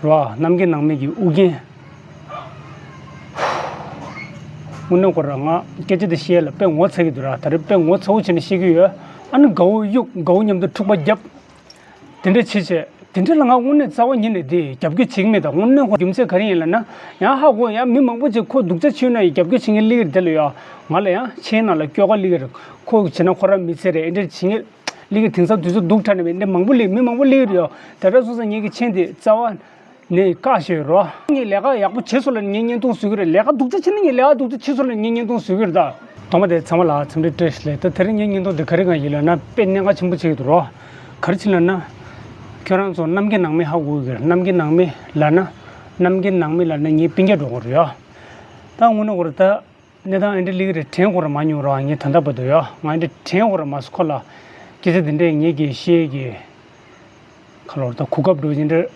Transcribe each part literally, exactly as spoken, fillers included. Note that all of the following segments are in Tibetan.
རོ། གནམ་གྱི་ནང་མི་གི་ཨུ་རྒྱན། དངོས་གནས་ཁོ་རང་ང་སྐད་ཆ་དེ་བཤད་ལ་དཔེ་ངོ་ཚ་གི་འདུག་ར། ད་རེས་དཔེ་ངོ་ཚ་བོ་བྱས་ནས་བཤད་ཀྱི་ཡོད། ཨ་ནི་དགའ་བོ་གཡུག་དགའ་བོ་མཉམ་དུ་འཁྲུག་པ་བརྒྱབ། དེ་འདྲ་བྱེད་བྱེད། དེ་འདྲ་ལ་ང་དངོས་གནས་རྩ་བ་ཉིད་ནས་དེ་རྒྱབ་སྐྱོར་བྱེད་ཀྱི་མེད། ད་དངོས་གནས་ཁོ་རྒྱུ་མཚན་ག་རེ་ཡིན་ལབ་ན། ཡང་ཧ་གོ་ཡང་མི་མང་པོ་ཅིག་ཁོ་སྡུག་ཅག་བྱུང་ན་ཡང་རྒྱབ་སྐྱོར་བྱེད་མཁན་སླེབས་ཀྱི་རེད། དེ་ལ་ཡང་ང་ལ་ཡང་མཆན་ནང་ལ་སྐྱོ་ག་སླེབས་ཀྱི་རེད། ཁོ་བྱས་ན་ཁོ་རང་མི་ཚེ་རེད། ཨེ་འདྲ་བྱེད་མཁན་སླེབས་ཀྱི། དེང་སང་དུས་ཚོད་སྡུག་དྲགས་ནས་མི་འདྲ་མང་པོ་སླེབས། མི་མང་པོ་སླེབས་ཀྱི་རེད། ཡ་དེ་འདྲ་སོང་ཙང་ངེད་ཀྱི་མཆན་དེ་རྩ་བ་ནས་བཀག་བཞག་ཡོད་རོ། ངས་ལས་ཀ་ཡག་པོ་བྱས་སོང་ལབ་ནས་ངས་བརྙན་ཐུང་བཟོ་གི་རེད། ལས་ཀ་སྡུག་ཅག་བྱས་ན་ངས་ལས་ཀ་སྡུག་ཅག་བྱས་སོང་ལབ་ནས་ངས་བརྙན་ཐུང་བཟོ་གི་རེད་ད། ཐོག་མ་དེ་ཚང་མ་ལ་འཚམས་འདྲི་བཀྲ་ཤིས་བདེ་ལེགས། ད་དེ་རིང་ངའི་བརྙན་ཐུང་འདི་ག་རེ་གང་ཡིན་ལབ་ན། དཔེ་གནད་འགག་ཆེན་པོ་ཅིག་འདུག་རོ། ག་རེ་བྱས་ལབ་ན། ཁྱོད་རང་ཚོ་གནམ་གྱི་ནང་མི་ཧ་གོ་གི་རེད། གནམ་གྱི་ནང་མི་ལབ་ན། གནམ་གྱི་ནང་མི་ལབ་ན་ངའི་སྤུན་ཀྱག་འདྲ་པོ་རེད་ཡ། ད་དངོས་གནས་ཁོ་རང་ད་གནས་སྟངས་ཨེ་འདྲ་སླེབས་ཀྱི་རེད། དྲན་ཁོ་རང་མ་མྱོང་རོགས། ངས་ད་ལྟ་བར་དུ་ཡ་ང་ཨེ་འདྲ་དྲན་ཁོ་རང་མ་སོང་ཁོ་ལ། སྐད་ཆ་དེ་འདྲས་ངེད་ཀྱིས་བཤད་ཀྱི། ཁ་ལོར་ད་གོ་སྐབས་འགྲོ་ཡིན་འདྲ།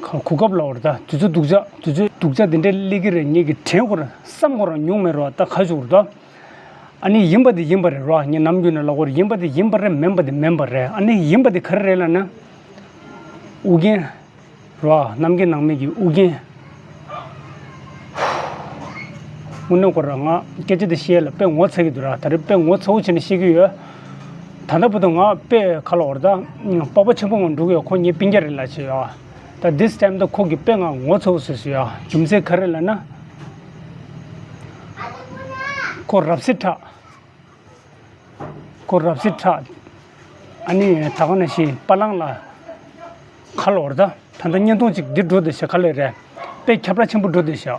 གོ་སྐབས་ལ་འོར་ད་དུས་ཚོད་སྡུག་ཅག་དུས་ཚོད་སྡུག་ཅག་དེ་འདྲས་སླེབས་ཀྱི་རེད། ངེད་ཀྱིས་དྲན་ཁོ་རང་བསམ་ཁོ་རང་མྱོང་མེད་རོགས། ད་ག་ཞུ་རོགས་ད། ཨ་ནི་ཡིན་པ་དེ་ཡིན་པ་རེད་རོགས། ངས་ནམ་རྒྱུན་ནས་ལབ་ཀྱི་རེད། ཡིན་པ་དེ་ཡིན་པ་རེད། མིན་པ་དེ་མིན་པ་རེད། ཨ་ནི་ཡིན་པ་དེ་ག་རེ་རེད་ལབ་ན། ཨུ་རྒྱན། རོ། གནམ་གྱི་ནང་མི་གི་ཨུ་རྒྱན། དངོས་གནས་ཁོ་རང་ང་སྐད་ཆ་དེ་བཤད་ལ་དཔེ་ངོ་ཚ་གི་འདུག་ར། ད་རེས་དཔེ་ངོ་ཚ་བོ་བྱས་ནས་བཤད་ཀྱི་ཡོད། ད་ལྟ་བར་དུ་ང་དཔེ་ཁ་ལོ་བར་ད་སྤོབས་པ་ཆེན་པོ་ངང་འགྲོ་གི་ཡོད། ཁོ་ངའི་སྤུན་ཀྱག་རེད་ལབ་བྱས་ཡོད། ད་this time ད་ཁོ་གི་དཔེ་ང་ངོ་ཚ་བོ་བཟོས་སོང་ཡ། རྒྱུ་མཚན་ག་རེ་ལབ་ན། ཁོ་རབ་སེ་ཁྲ། ཁོ་རབ་སེ་ཁྲ། ཨ་ནི་ད་ག་ནང་བཞིན་པ་ལང་ལ་ཁ་ལོར་ད། ད་ལྟ་བརྙན་ཐུང་ཅིག་འདི་འགྲོ་བསྡད་ཤག་ག་ལེར་རེད། དཔེ་ཁྱབ་བསྒྲགས་ཆེན་པོ་འགྲོ་བསྡད་ཤག་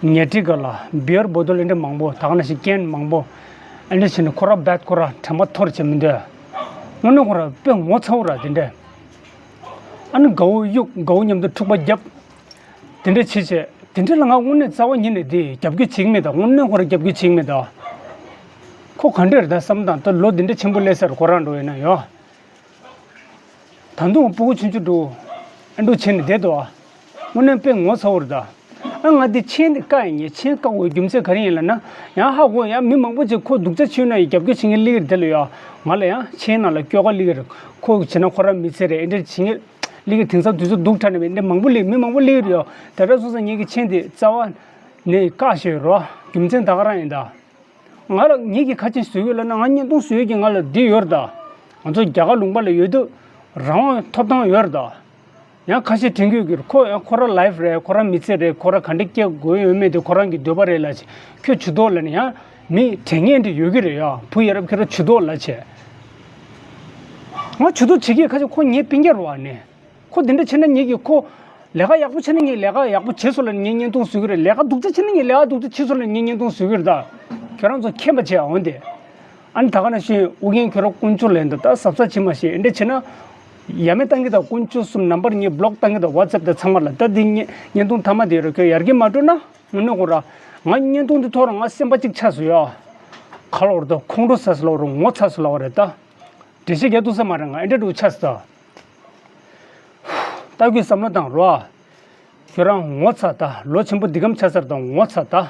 ཉལ་ཁྲི་ག་ལ་བི་ཡར་བོ་ཏོལ་འདི་འདྲ་མང་པོ། ད་ག་ནང་བཞིན་ཀེན་མང་པོ། ཨ་འདྲ་བྱས་ནས་ཁོ་ར་བད་ཁོ་ར་དྲན་པ་འཐོར་བྱས་མི་འདོད། དངོས་གནས་ཁོ་ར་དཔེ་ངོ་ཚ་བོ་ར་དེ་འདྲས། ཨ་ནི་དགའ་བོ་གཡུག་དགའ་བོ་མཉམ་དུ་འཁྲུག་པ་བརྒྱབ། དེ་འདྲ་བྱེད་བྱེད། དེ་འདྲ་ལ་ང་དངོས་གནས་རྩ་བ་ཉིད་ནས་དེ་རྒྱབ་སྐྱོར་བྱེད་ཀྱི་མེད་ད། དངོས་གནས་ཁོ་ར་རྒྱབ་སྐྱོར་བྱེད་ཀྱི་མེད་ད། ཁོ་ག་འདྲ་རེད་ད་བསམ་དང་། ད་ལོ་འདི་འདྲ་ཆེན་པོ་སླེབས་ཚར། ཁོ་རང་འགྲོ་ཡིན་ན་ཡོ། ད་དུང་སྤུ་གུ་ཆུང་ཆུང་འགྲོ། ཨ་འགྲོ་བྱས་ནས་བསྡད་འདུག་ཨ། དངོས་གནས་དཔེ་ངོ་ཚ་བོ་རེད་ད། ཨ་ང་འདི་མཆན་འདི་བཀག་ཡིན། ངས་མཆན་བཀག་དགོས་རྒྱུ་མཚན་ག་རེ་ཡིན་ལབ་ན། ཡང་ཧ་གོ་ཡང་མི་མང་པོ་ཅིག་ཁོ་སྡུག་ཅག་བྱུང་ན་ཡང་རྒྱབ་སྐྱོར་བྱེད་མཁན་སླེབས་ཀྱི་རེད། དེ་ལ་ཡ་ང་ལ་ཡང་མཆན་ནང་ལ་སྐྱོ་ག་སླེབས་ཀྱི་རེད། ཁོ་བྱས་ན་ཁོ་རང་མི་ཚེ་རེད། ཨེ་འདྲ་བྱེད་མཁན་སླེབས་ཀྱི། དེང་སང་དུས་ཚོད་སྡུག་དྲགས་ནས་མི་འདྲ་མང་པོ་སླེབས། མི་མང་པོ་སླེབས་ཀྱི་རེད་ཡ། དེ་འདྲ་སོང་ཙང་ངེད་ཀྱི་མཆན་དེ་རྩ་བ་ནས་བཀག་བཞག་ཡོད་རོ། རྒྱུ་མཚན་ད་ག་རང་ཡིན་ད། ང་ལ་ངེད་ཀྱིས་ག་ཅིག་བཟོས་ཡོད་ལབ་ན། ང་བརྙན་ཐུང་བཟོས་ཡོད་ཀྱི་ང་ལ་འདི་ཡོད་རེད་ད། ང་ཚོ་རྒྱ་གར་ལུང་པ་ལ་ཡོད་དུས་རང་དབང་ཐོབ་ཐང་ཡོད་རེད་ད། ཡང་ཁ་ཤས་དྲན་གྱི་ཡོད་ཀྱི་རེད། ཁོ་ཡང་ཁོ་རང་ལའིབ་རེད། ཁོ་རང་མི་ཚེ་རེད། ཁོ་རང་ག་འདྲ་སྐྱེ་དགོས་ཡོད་མེད་དེ་ཁོ་རང་གི་འདོད་པ་རེད་ལབ་བྱས། ཁྱོད་ཇུས་གཏོགས་ལབ་ནས་ཡང་མི་དྲན་མཁན་དེ་ཡོད་ཀྱི་རེད་ཡ། བུ་ཡ་རབས་ཁྱོད་རང་ཇུས་གཏོགས་ལབ་བྱས། ང་ཇུས་གཏོགས་བྱེད་ཀྱི་ཁ་ཤས་ཁོ་ངའི་སྤུན་ཀྱག་རེད་བ་ནི། ཁོ་དེ་འདྲ་བྱས་ན་ངེད་ཀྱིས་ཁོ་ལས་ཀ་ཡག་པོ་བྱས་ན་ངས་ལས་ཀ་ཡག་པོ་བྱས་སོང་ལབ་ནས་ངས་བརྙན་ཐུང་བཟོ་གི་རེད། ལས་ཀ་སྡུག་ཅག་བྱས་ན་ངས་ལས་ཀ་སྡུག་ཅག་བྱས་སོང་ལབ་ནས་ངས་བརྙན་ཐུང་བཟོ་གི་རེད་ད། ཁྱོད་རང་ཚོ་མཁྱེན་པ་བྱས་འོང་དེ། ཨ་ནི་ད་ག་ནང་བཞིན་ཨུ་རྒྱན་ཁྱོད་རང་དཀོན་མཆོག་ལ་ཡིན་ད། ད་གཟབ་གཟབ་བྱེད་མ་ཤེས། འདྲ་བྱས་ན་ཡ་མེད་བཏང་གི་ད། དཀོན་མཆོག་གསུམ་ནམ་བར་ངས་བློག་བཏང་གི་ད། ཝ་ཙེབ་ད་ཚང་མ་ལ། ད་འདི་བརྙན་བརྙན་ཐུང་མཐའ་མ་དེ་རེད། ཁྱོད་ཡར་རྒྱས་མ་འགྲོ་ན་དངོས་གནས་ཁོ་ར་ང་བརྙན་ཐུང་འདི་ཐོག་ར་ང་སེམས་པ་གཅིག་ཆགས་སོང་ཡ། ཁ་ལོ་བར་དུ་ཁོང་ཁྲོ་ཟ་སོང་ལབ་རེད། ངོ་ཚ་སོང་ལབ་རེད་ད། འགྲེལ་བཤད་རྒྱག་ཐུབ་ས་མ་རེད། ང་ཨེ་འདྲ་འདྲ་པོ་ཆགས་སོང་ད། ལྟ་དགོས་བསམ་བློ་བཏང་རོགས། ཁྱོད་རང་ངོ་ཚ་ད། ལོ་ཆེན་པོ་འདི་གམ་ཆགས་ཚར་ད། ངོ་ཚ་ད།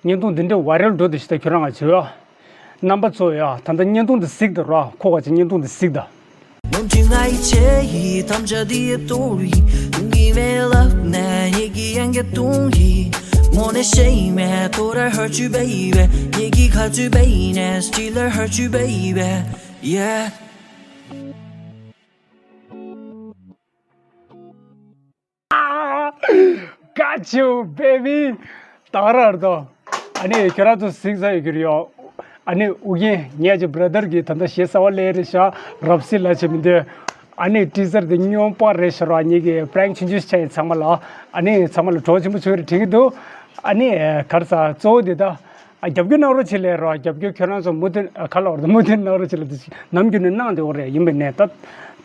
བརྙན་ཐུང་འདི་འདྲའི་ཝའི་རལ་འགྲོ་བསྡད་ཤག་ད། ཁྱོད་རང་ང་བྱེད་ཡ། རྣམ་པ་ཚོ་ཡ། ད་ལྟ་བརྙན་ཐུང་འདི་གཟིགས་དང་རོགས། ཁོ་ག་ཅིག་བརྙན་ཐུང་འདི་གཟིགས་དང་། 梦境爱切一趟这地也多疑，你以为了那也一样也同意。我的谁没多少好去 baby，也一卡去 baby，still 好去 baby，yeah。 Got you, baby. ད་ག་རང་རེད་དོ། ཨ་ནི་ཁྱོད་རང་ཚོ་གཟིགས་ས་ཡོད་ཀྱི་རེད་ཡོ། ཨ་ནི་ཨུ་རྒྱན་ངའི་ཅིག་བྷ་ར་དར་གྱིས་ད་ལྟ་གཞས་གསར་པ་སླེབས་རེད་ཤག་རབ་སི་ལ་བྱེད་མི་འདོད། ཨ་ནི་ཊི་ཟར་དེ་སྨྱོན་པ་རེད་ཤག་ར། ངེད་ཀྱིས་པྲེང་ཆུང་ཆུང་བྱས་ཡིན། ཚང་མ་ལ། ཨ་ནི་ཚང་མ་ལ་གྲོགས་ཆེན་པོ་བྱུང་རེད་དྲན་གྱི་འདུག་ཨ་ནི་ག་རེ་ཟ། གཙོ་བོ་དེ་ད། ཨ། རྒྱབ་སྐྱོར་གནང་རོགས་བྱེད་ལབ་རོགས། རྒྱབ་སྐྱོར་ཁྱོད་རང་ཚོ་མུ་མཐུད། ཨ། ག་ལབ་རེད། མུ་མཐུད་གནང་རོགས་བྱེད་ལབ་དུས་ནམ་རྒྱུན་ནས་གནང་བསྡད་ཡོད་རེད། ཡིན་པས་ནས་ད་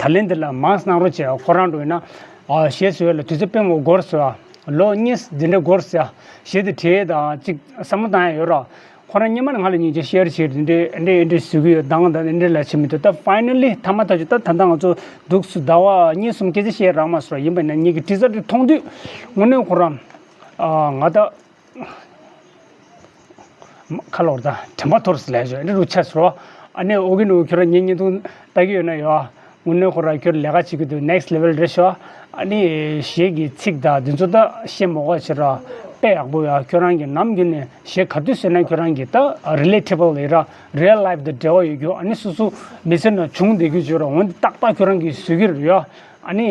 ད་ལན་འདི་ལ་མང་གནང་རོགས་བྱེད། ཁོ་རང་འགྲོ་ཡིན་ན། ཨ། གཞས་བཟོ་ཡ་ལ་དུས་ཚོད་དཔེ་མང་པོ་འགོར་སོང་ཨ། ལོ་གཉིས་འདི་འདྲ་འགོར་སོང་ཨ། གཞས་དེ་བྲིས་དང་ཅིག་བསམ་བློ་བཏང་ཡ་ཡོད་ར། ཁོ་རང་སྔོན་མ་ནས་ང་ལ་སྙིང་རྗེ་ཤེར་བྱེད་འདི་འདྲ་འདི་འདྲ་བཟོ་གི་ཡོད། དང་དང་འདི་འདྲ་ལབ་བྱེད་མི་འདུག་ད་ཕའི་ནལ་ལི་མཐའ་མ་ཐག་ཆོད། ད་ད་ལྟ་ང་ཚོ་འདུག་སེ་ཟླ་བ་གཉིས་གསུམ་སྐད་ཆ་བཤད་རག་མ་སོང་ར། ཡིན་པས་ན་ངེད་ཀྱི་ཊི་ཟར་དེ་མཐོང་དུས་དངོས་གནས་ཁོ་རང་། ཨ། ང་ད། ཁ་ལོར་ད་དྲན་པ་འཐོར་སོང་ལབ་ཞོག་འདི་རུ་ཆགས་སོང་། ཨ་ནི་ཨོ་རྒྱན་ནུ་ཁྱོད་རང་ངའི་བརྙན་ཐུང་ལྟ་གི་ཡོད་ན་ཡོད། དངོས་གནས་ཁོ་རང་ཁྱོད་ལས་ཀ་བྱེད་ཀྱི་འདུག next level རེད་ཤག་ཨ་ནི་གཞས་ཀྱི་ཚིག་དང་འདི་ཚོ་ད་བཤད་མ་དགོས་ཕྱིར་ར། དཔེ་ཡག་པོ་ཡ། ཁྱོད་རང་གིས་ནམ་རྒྱུན་ནས་གཞས་ག་དུས་བཟོས་ན་ཁྱོད་རང་གིས་ད་relatable ཡིན་ར། real life དང་འབྲེལ་བ་ཡོད་རྒྱུ། ཨ་ནི་སོ་སོ་མི་ཚེ་ནང་བྱུང་བསྡད་རྒྱུ་བརྗོད་ར། འོན་ཏེ་ཏག་ཏག་ཁྱོད་རང་གིས་བཟོས་ཀྱི་རེད་ཡ། ཨ་ནི་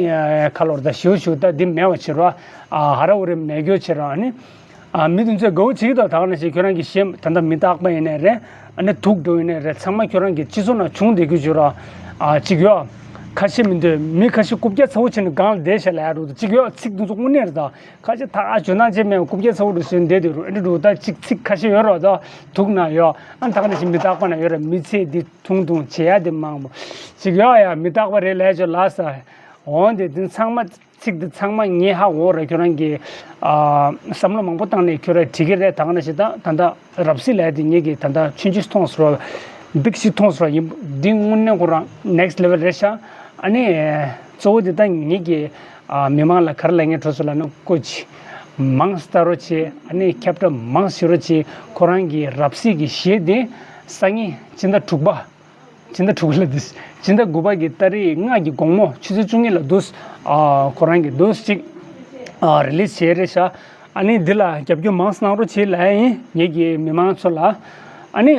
ཁ་ལོར་ད་ཞིའུ་ཞིའུ་ད་འདི་མེད་པ་བྱེད་རོགས། ཧ་ར་ཧུ་རེ་མེད་རྒྱུ་བྱེད་རོགས། ཨ་ནི་ཨ་མི་དེ་ཚོས་དགའ་བོ་བྱེད་ཀྱི་འདུག་ད་ག་ནང་བཞིན་ཁྱོད་རང་གི་གཞས་ད་ལྟ་མི་རྟག་པ་ཡིན་ནའི་རེད། ཨ་ནི་དུག་སྒྲོ་ཡིན་ནའི་རེད། ཚང་མ་ཁྱོད་རང་གི་སྤྱི་ཚོགས་ནང་བྱུང་བསྡད་རྒྱུ་བྱེད་རོགས། ཨ་གཅིག་ཡོད། ཁ་ཤས་མི་འདོད་མི་ཁ་ཤས་རྐུབ་བཀྱག་ཚ་བོ་བྱས་ནས་སྒང་ལ་བསྡད་བཞག་ལ་ཡ་རུ་གཅིག་ཡོད། ཚིག་དེ་ཚོ་དངོས་གནས་རེད་ད། ཁ་ཤས་ད་ཇོ་ནང་ཆེ་མེད་རྐུབ་བཀྱག་ཚ་བོ་རུ་བཟོས་བསྡད་དུས་རུ་ཨེ་འདྲ་རུ་ད་གཅིག་ཚིག་ཁ་ཤས་ཡོད་རོགས་ད། དུག་ན་ཡོད། ཨ་ད་ག་ནང་བཞིན་མི་རྟག་པ་ན་ཡོད་ར། མི་ཚེ་འདི་ཐུང་ཐུང་བྱེད་ཡ་དེ་མང་པོ་ཅིག་ཡོད་ཡ། མི་རྟག་པ་རེད་ལས་ཆོག་ལ་ས། འོན་ཏེ་དེ་ཚང་མ་ཚིག་འདི་ཚང་མ་ངས་ཧ་གོ་ར། ཁྱོད་རང་གིས་ཨ་བསམ་བློ་མང་པོ་བཏང་ནས་ཁྱོད་རང་བྲིས་ཀྱི་རེད། ད་ག་ནང་བཞིན་ད་ད་ལྟ་རབ་གསལ་ལས་དེ་ངེད་ཀྱིས་ད་ལྟ་ཆུང་ཆུང་མཐོང་སོང་ར། big shit མཐོང་སོང་ར། ཡིན་འདི་དངོས་གནས་ཁོ་རང་next level རེད་ཤག་ཨ་ནི་གཙོ་བོ་འདི་ད་ངེད་ཀྱིས་ཨ་མི་མང་ལ་ག་རེ་ལབ་ངེས་འགྲོ་སོང་ལབ་ན། ཀོ་ཅི་མང་ཙམ་ལྟ་རོགས་བྱེད། ཨ་ནི་ཁྱབ་བསྒྲགས་མང་ཙམ་བྱེད་རོགས་བྱེད། ཁོ་རང་གི་རབ་གསལ་གྱི་གཞས་དེ་སང་ཉིན་སྤྱི་ཟླ་དྲུག་པ། སྤྱི་ཟླ་དྲུག་པ་ལ་འདུག་སྤྱི་ཟླ་དགུ་པ་གི་ཏ་རིག་ལྔ་གི་དགོང་མོ་ཆུ་ཚོད་བཅུ་གཉིས་ལ་འདུག་ཨ་ཁོ་རང་གི་འདུག་ཅིག་ཨ་release བྱས་རེད་ཤག་ཨ་ནི་འདི་ལ་རྒྱབ་སྐྱོར་མང་ཙམ་གནང་རོགས་བྱེད་ལབ་ཡིན་ངེད་ཀྱི་མི་མང་ཚོ་ལ། ཨ་ནི་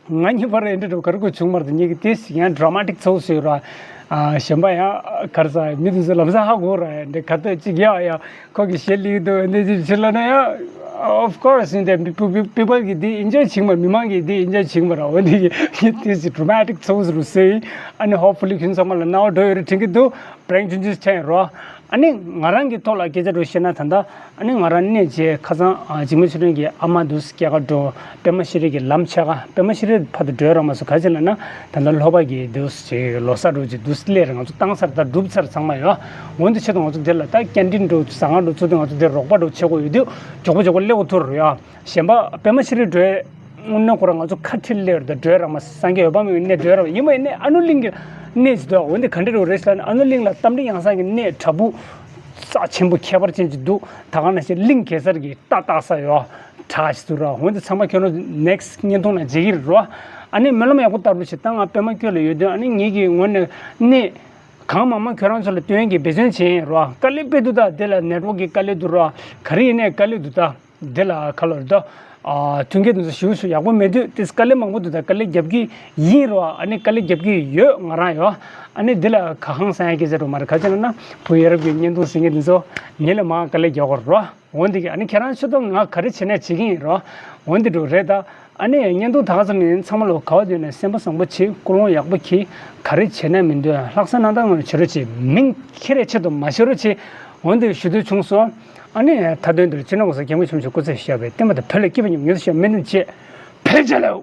ང་གཉིས་བར་ཨེ་འདྲ་འགྲོ་ག་རེ་དགོས་བྱུང་མ་རེད། ངེད་ཀྱི་དེ་ཡང་dramatic ཚོགས་སུ་ཡོད་ར། ཨ་གཞན་པ་ཡང་ག་རེ་ཟ་མི་དེ་ཚོ་ལམ་སང་ཧ་གོ་ར་ཡ་འདྲ་ག་ཏོ་ཅིག་ཡ་ཡ། ཁོ་གི་གཞས་ལེན་འདུག་འདི་ཅི་ཕྱིར་ལ་ན་ཡ། Of course ཡིན་ཏེ་people people གི་འདི་enjoy བྱེད་མ། མི་མང་གི་འདི་enjoy བྱེད་མ་ར། འོ་འདི་གི་this is dramatic ཚོགས་རུ་སེ། ཨ་ནི་hopefully ཁྱོད་ཚང་མ་ལ་རྣ་བ་འགྲོ་ཡོད་རེད་དྲན་གི་འདུག prank ཆུང་ཆུང་ཆགས་ཡིན་རོ། ཨ་ནི་ང་རང་གི་ཐོག་ལ་སྐད་ཆ་རུ་བཤད་ན་ད་ལྟ་ཨ་ནི་ང་རང་གནས་བྱས་ཁ་སང་འཇིགས་མེད་ཆོས་སྒྲོན་གྱི་ཨ་མ་འདུག་སྐྱེས་སྐར་འགྲོ། པད་མ་ཤེས་རིག་གི་ལམ་ཆགས་ཀ་པད་མ་ཤེས་རིག་ཕར་དུ་འགྲོ་རང་མ་སོང་ག་ཅི་ལ་ན། ད་ལྟ་ལྷོ་པ་གི་འདུག་ཅིག་ལོ་གསར་རུ་ཅིག་འདུག་སླེབས་རེད། ང་ཚོ་བཏང་ཚར་ད་གྲུབ་ཚར་ཚང་མ་ཡོད། འོན་ཏེ་ཆེད་དུ་ང་ཚོ་འདིར་ལ་ད་ཀན་ཊིན་འགྲོ་ཟ་ཁང་འགྲོ་ཚུར་དུ་ང་ཚོ་འདིར་རོགས་པ་འགྲོ་བྱེད་དགོས་ཡོད་དུས་མགྱོགས་པོ་མགྱོགས་པོ་སླེབས་དགོས་ཐུག་རེད་ཡ། གཞན་པ་པད་མ་ཤེས་རིག་འགྲོའི་དངོས་གནས་ཁོ་རང་ང་ཚོ་ཁ་ཁྲིད་སླེབས་རེད་ད། འགྲོའི་རང་མ་སངས་རྒྱས་འོད་དཔག་མེད་ཀྱི་གནས་འགྲོའི་རང་མ་ཡིན་པ་ཡིན་ནའི་ཨ་ནུ་གླིང་གི་གནས་ཅིག་འདུག་འོན་ཏེ་ག་འདྲ་རུ་རེད་ཟེར་ན་ཨ་ནུ་གླིང་ལ་རྟ་མགྲིན་ཡང་གསང་གི་གནས་བྲག་ཕུག་རྩ་ཆེན་པོ་ཁྱད་པར་ཅན་ཅིག་འདུག་ད་ག་ནང་བཞིན་གླིང་གེ་སར་གྱི་རྟ་བཏགས་ས་ཡོད། གྲགས་ཤིག་འདུག་ར། འོན་ཏེ་ཚང་མ་ཁྱོད་རང་next བརྙན་ཐུང་ལ་མཇལ་གྱི་རེད་རོ། ཨ་ནི་སྨོན་ལམ་ཡག་པོ་བཏབ་རོགས་བྱེད། ད་ང་པད་མ་ཁྱོད་ལ་ཡོད་དུས་ཨ་ནི་ངེད་ཀྱི་ངོས་ནས་གནས་གང་མང་མང་ཁྱོད་རང་ཚོ་ལ་སྟོན་གྱི་འབད་བརྩོན་བྱེད་ཡིན་རོ། དཀའ་ལས་དཔེ་འདུག་ད་དེ་ལ་network གི་དཀའ་ལས་འདུག་རོ། ག་རེ་ཡིན་ནའི་དཀའ་ལས་འདུག་ད། འདི་ལ་ཁ་ལོ་རེད་དོ། ཨ་མཐུན་རྐྱེན་དེ་ཚོ་ཞེ་པོ་ཞེ་ཡག་པོ་མེད་དུས་དེ་དཀའ་ལས་མང་པོ་འདུག་ད་དཀའ་ལས་རྒྱབ་ཀྱི་ཡིན་རོ། ཨ་ནི་དཀའ་ལས་རྒྱབ་ཀྱི་ཡོད་ང་རང་ཡོད། ཨ་ནི་འདི་ལ་ག་ཧང་སང་ཡ་སྐད་ཆ་རུ་མ་རེད། ག་ཅི་ལབ་ན་བུ་ཡ་རབས་ཀྱི་བརྙན་ཐུང་ཟེར་མཁན་དེ་ཚོ་ངེད་ལ་མང་དཀའ་ལས་རྒྱག་གི་རོ། འོན་ཏེ་ཨ་ནི་ཁྱེད་རང་ཚོ་དང་ང་ག་རེ་བྱེད་ན་བྱེད་ཀྱི་ཡིན་རོ། འོན་ཏེ་འགྲོ་རེད་ད། ཨ་ནི་བརྙན་ཐུང་ད་ག་ཙམ་ཡིན། ཚང་མ་ལོ་ག་བ་དུས་ནས་སེམས་པ་བཟང་པོ་བྱེད། ཀུན་སློང་ཡག་པོ་གྱིས། ག་རེ་བྱེད་ན་མི་འདོད་ལྷག་བསམ་རྣམ་དག་ངང་བྱེད་རོགས་བྱེད། མིང་ཁྱེར་རེ་ཆེད་དུ་མ་བྱེད་རོགས་བྱེད། འོན་ཏེ་ཞུ་འདོད་བྱུང་སོང་། ཨ་ནི་མཐའ་དོན་དུ་སྤྱི་ནོར་གོང་ས་སྐྱབས་མགོན་ཆེན་པོ་མཆོག་སྐུ་ཚེ་ཞབས་པད་བརྟན་པ་དང་བོད་ལ་སྐྱིད་པ་མཉམ་མྱུར་ཞབས་སྨོན་འདུན་བཅས། ཕན་ཆད་ལོ།